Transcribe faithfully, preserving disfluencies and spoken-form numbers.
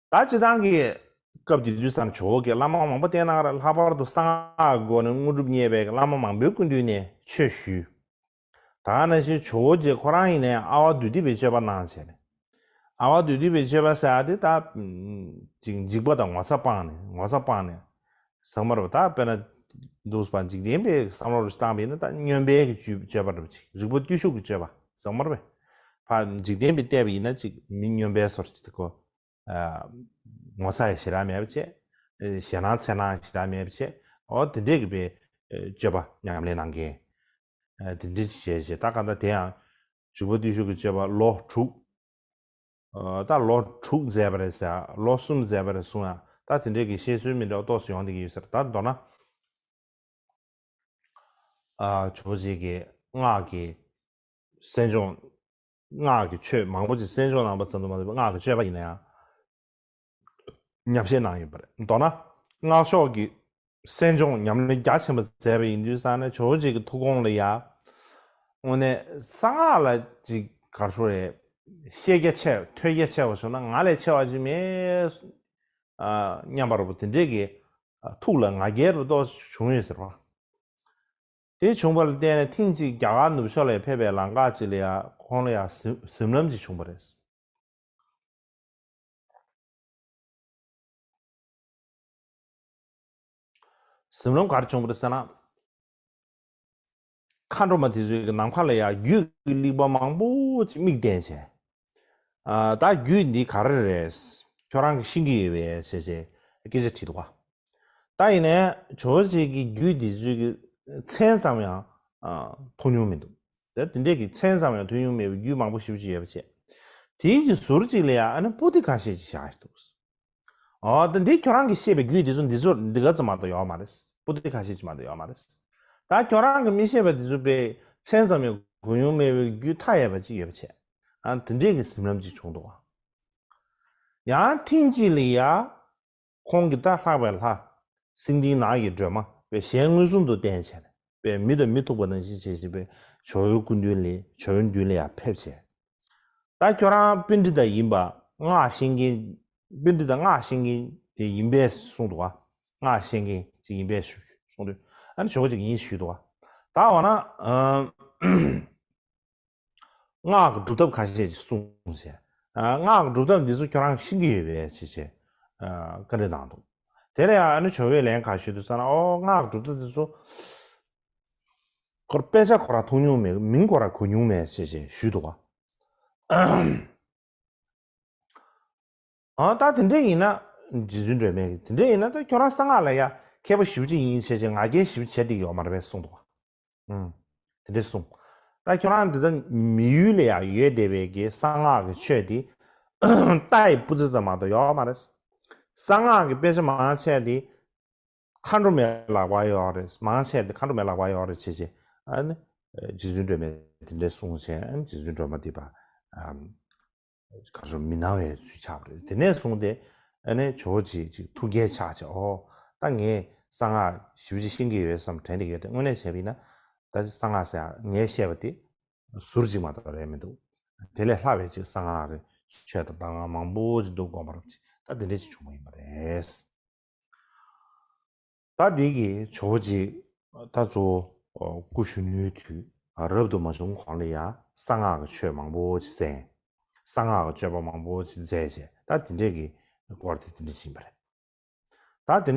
ད་སྤྱིར་བཏང་གི་སྐབས་དེ་དུས་ཙམ་ཇོ་བོ་གིས་བླ་མ་མང་པོ་བསྟེན་གནང་རེད། ལྷག་པར་དུ་གསང་སྔགས་སྒོ་ནས་དངོས་གྲུབ་བརྙེས་པའི་བླ་མ་མང་པོའི་སྐུ་མདུན་ནས་ཆོས་ཞུས། ད་ག་ནང་བཞིན་ཇོ་བོ་རྗེ་ཁོ་རང་ཡིན་ནའི་ཨ་ཝ་བདུད་འདུལ་བའི་སྤྱོད་པ་གནང་བྱས་ནས། ཨ་ཝ་བདུད་འདུལ་བའི་སྤྱོད་པ་ཟེར་ཡ་དེ་ད་ཅིག་འཇིགས་པ་དང་ངོ་ཚ་སྤངས་ནས། ངོ་ཚ་སྤངས་ནས་ཟེར་མ་རེད་པ། ད་དཔེར་ན་འདུག་པ། འཇིག་རྟེན་པའི་བསམ་བློ་རུ་བཏང་བ་ཡིན་ན་ད་སྨྱོན་པའི་གི་སྤྱོད་པ་འདྲ་པོ་ཅིག་རིག་པ་བརྟུལ་ཞུགས་ཀྱི་སྤྱོད་པ་ཟེར་མ་རེད་པ། ཕར་འཇིག་རྟེན་པས་བལྟས་པ་ཡིན་ན་ཅིག་མི་སྨྱོན་པའི་བཟོ་འདྲ་ཅིག་ད་ཁོ། ངོ་ཚ་ཡང་ཞེ་དྲག་མེད་པ་བྱས། ཞེད་སྣང་འཚེར་སྣང་ཞེ་དྲག་མེད་པ་བྱས། འོ་དེ་འདྲས་ཀྱི་པའི་སྤྱོད་པ་ཉམས་ལེན་གནང་མཁན། དེ་འདྲས་བྱས་བྱས་ད་ག་ད་དེ་ཡང་འཇིགས་པ་བརྟུལ་ཞུགས་ཀྱི་སྤྱོད་པ་ལོ་དྲུག་ད་ལོ་དྲུག་མཛད་པ་རེད་ཟེར། ལོ་གསུམ་མཛད་པ་རེད་གསུང་ཡང་ད་དེ་འདྲས་ཀྱི་བཤད་སྲོལ་མི་འདྲ་བ་ཏོག་ཙམ་ཡོང་བསྡད་ཀྱི་ཡོད་ཟེར། ད་མདོར་ན། ཇོ་བོ་རྗེ་གི་སྔགས་ཀྱི་གསན་སྦྱོང་། སྔགས་ཀྱི་ཆོས་མང་པོ་ཅིག་གསན་སྦྱོང་གནང་བ་ཙམ་དུ་མ་ཟད་པའི་སྔགས་ཀྱི་སྤྱོད་པ་ཡིན་ན་ཡང་ཉམས་བཞེས་གནང་ཡོད་པ་རེད། མདོར་ན་སྔགས་ཕྱོགས་ཀྱི་གསན་སྦྱོང་ཉམས་ལེན་རྒྱ་ཆེན་པོ་མཛད་པ་ཡིན་དུས་ཙང་ནས་ཇོ་བོ་རྗེ་གི་ཐུགས་དགོངས་ལ་ཡ། དངོས་གནས་གསང་སྔགས་ལ་ཅིག་ག་རེ་ཟེར་དགོས་རེད། ཤེས་རྒྱ་ཆེ་ཐོས་རྒྱ་ཆེ་བ་བྱུང་ན་ང་ལས་ཆེ་བ་ཅིག་མེད། སྙམ་པ་འདྲ་པོ་དེ་འདྲས་ཀྱི་ཐུགས་ལ་ང་རྒྱལ་རུ་ཏོག་བྱུང་ཡོད་ཟེར་བ། དེ་བྱུང་བ་ལ་བརྟེན་ནས་ཐེངས་གཅིག་རྒྱ་གར་ནུབ་ཕྱོགས་ལ་ཕེབས་པའི་ལམ་ཁ་ཅིག་ལ་ཡང་ཁོང་ལ་ཡང་གཟིམ་གཟིམ་ལམ་ཅིག་བྱུང་བ་རེད། གཟིམ་ལམ་ག་རེ་བྱུང་བ་རེད་ཟེར་ན། མཁའ་འགྲོ་མ་དེ་ཚོའི་གི་ནམ་མཁའ་ལ་ཡང་རྒྱུད་ཀྱི་རླིག་པ་མང་པོ་ཅིག་མིག་བསྟན་བྱས། ཨ། ད་རྒྱུད་འདི་ག་རེ་རེད། ཁྱོད་རང་གིས་ཤེས་ཀྱི་ཡོད་པས་ཞེས་བྱས་སྐད་ཆ་དྲིས་འདུག་ག། ད་ཡིན་ནའི་ཇོ་བོ་རྗེ་གི་རྒྱུད་འདི་ཚོའི་གི་མཚན་ཙམ་ཡང་ཨ་ཐོས་མྱོང་མི་འདུག། ད་དེ་འདྲས་ཀྱི་མཚན་ཙམ་ཡང་ཐོས་མྱོང་མེད་པའི་རྒྱུད་མང་པོ་ཞེ་པོ་ཅིག་ཡོད་པ་བྱས། དེའི་གི་ཟུར་གཅིག་ལ་ཡང་ཨ་ནི་པོ་ཏི་ཁ་ཤས་ཅིག་བཞག་འདུག། ཨོ། ད་འདི་ཁྱོད་རང་གིས་བཤད་པའི་རྒྱུད་འདི་ཚོ་འདི་ཚོ་འདི་ག་ཙམ་མ་གཏོགས་ཡོད་མ་རེད། པོ་ཏི་ཁ་ཤས་ཅིག་མ་གཏོགས་ཡོད་མ་རེད། ད་ཁྱོད་རང་གིས་མི་ཤེས་པ་འདི་ཚོ་པའི་མཚན་ཙམ་ཡང་གོ་མྱོང་མེད་པའི་རྒྱུད་མཐའ་ཡས་པ་ཅིག་ཡོད་པ་བྱས། ཨ། དེ་འདྲས་ཀྱི་གཟིམ་ལམ་ཅིག་བྱུང་འདུག་ག། ཡང་ཐེངས་གཅིག་ལ་ཡ། ཁོང་གིས་ད་ལྷག་པའི་ལྷ། སེང་ལྡེང་ནགས་ཀྱི་སྒྲོལ་མ་པའི་ཞལ་མངོན་སུམ་དུ་བསྟན་བྱས་ནས་པའི་མི་དང་མི་ཐུག་པ་ནང་བཞིན་བྱས་བྱས་པའི་ཇོ་བོའི་སྐུ་མདུན་ལ་ཇོ་བོའི་མདུན་ལ་ཡང་ཕེབས་བྱས། ད་ཁྱོད་རང་པཎྜི་ཏ་ཡིན་པ་སྔགས་ཤེས་མཁན། པཎྜི་ཏ་སྔགས་ཤེས་མཁན་དེ་ཡིན་པས་གསུངས་འདུག་ག། སྔགས་ཤེས་མཁན་ཅིག་ཡིན་པས་གསུངས་དུས་ཨ་ནི་ཇོ་བོ་རྗེ་གིས་ཡིན་ཞུས་འདུག་ག། ད་འོ་ན། ཨ། སྔགས་ཀྱི་སྒྲུབ་ཐབས་ཁ་ཤས་ཅིག་གསུངས་བྱས། ཨ། སྔགས་ཀྱི་སྒྲུབ་ཐབས་འདི་ཚོ་ཁྱོད་རང་ཤེས་ཀྱི་ཡོད་པས་ཞེས་བྱས། ཨ། བཀའ་འདྲི་གནང་འདུག། དེ་ལ་ཡང་ཨ་ནི་ཇོ་བོས་ལན་ག་ཞུས་འདུག་ཟེར་ན། ཨོ། སྔགས་ཀྱི་སྒྲུབ་ཐབས་འདི་ཚོ་ཁོར་དཔེ་ཆ་ཁོ་རང་མཐོང་མྱོང་མེད། མིང་ཁོ་རང་གོ་མྱོང་མེད་ཞེས་བྱས་ཞུས་འདུག་ག། ཨ། ད་དེ་འདྲས་ཡིན་ན། རྗེ་བཙུན་སྒྲོལ་མས་དེ་འདྲས་ཡིན་ན་ད་ཁྱོད་རང་གསང་སྔགས་ལ་ཡ་མཁས་པ་ཞེ་པོ་ཅིག་ཡིན་བྱས་བྱས་ང་རྒྱལ་ཞེ་པོ་བྱས་བསྡད་ཀྱི་ཡོད་མ་རེད་པས་གསུངས་འདུག་ག། ཨུམ། དེ་འདྲས་གསུངས། ད་ཁྱོད་རང་འདི་ལྟར་མི་ཡུལ་ལ་ཡང་ཡོད་བསྡད་པའི་གི་གསང་སྔགས་ཀྱི་ཆོས་དེ་ལྟ་ཡི་སྤུ་རྩེ་ཙམ་མ་གཏོགས་ཡོད་མ་རེད། གསང་སྔགས་ཀྱི་དཔེ་ཆ་མང་ཆེ་དེ་མཁའ་འགྲོ་མའི་ལག་པར་ཡོད་རེད། མང་ཆེ་དེ་མཁའ་འགྲོ་མའི་ལག་པར་ཡོད་རེད་བྱས་བྱས། ཨ་ནི་རྗེ་བཙུན་སྒྲོལ་མས་དེ་འདྲས་གསུངས་བྱས། ཨ་ནི་རྗེ་བཙུན་སྒྲོལ་མ་འདི་པ། ཨམ། ག་རེ་ཟེར། མི་སྣང་བའི་ཚུལ་ཆགས་པ་རེད། དེ་ནས་བཟུང་སྟེ་ཨ་ནི་ཇོ་བོ་རྗེ་ཅིག་ཐུགས་རྒྱལ་ཆགས་བྱས། ཨོ། ད་ངས་གསང་སྔགས་ཞེ་པོ་ཅིག་ཤེས་ཀྱི་ཡོད་བསམ་དྲན་བསྡད་ཡོད་དེ། དངོས་གནས་བྱས་པ་ཡིན་ན་ད་གསང་སྔགས་ཟེར་ཡ་ངས་བཤད་པ་དེ་ཟུར་གཅིག་མ་གཏོགས་རེད་མི་འདུག། དེ་ལས་ལྷག་པའི་ཅིག་གསང་སྔགས་ཀྱི་ཆོས་དང་གདམས་ངག་མང་པོ་ཅིག་འདུག་དགོངས་པ་རབ་ཅིག། ད་དེ་འདྲས་ཅིག་བྱུང་བ་ཡིན་པ་རེད། ད་འདི་གི་ཇོ་བོ་རྗེ་ད་གཙོ་བོ་སྐུ་གཞོན་ནུའི་དུས་རབ་ཏུ་མ་བྱུང་གོང་ལ་ཡང་གསང་སྔགས་ཀྱི་ཆོས་མང་པོ་ཞིག་གསན། གསང་སྔགས་ཀྱི་སྤྱོད་པ་མང་པོ་ཞིག་མཛད་བྱས། ད་དེ་འདྲས་ཀྱི་སྐོར་དེ་དེ་འདྲས་ཕྱིན་པ་རེད། ད་དེ་ནས་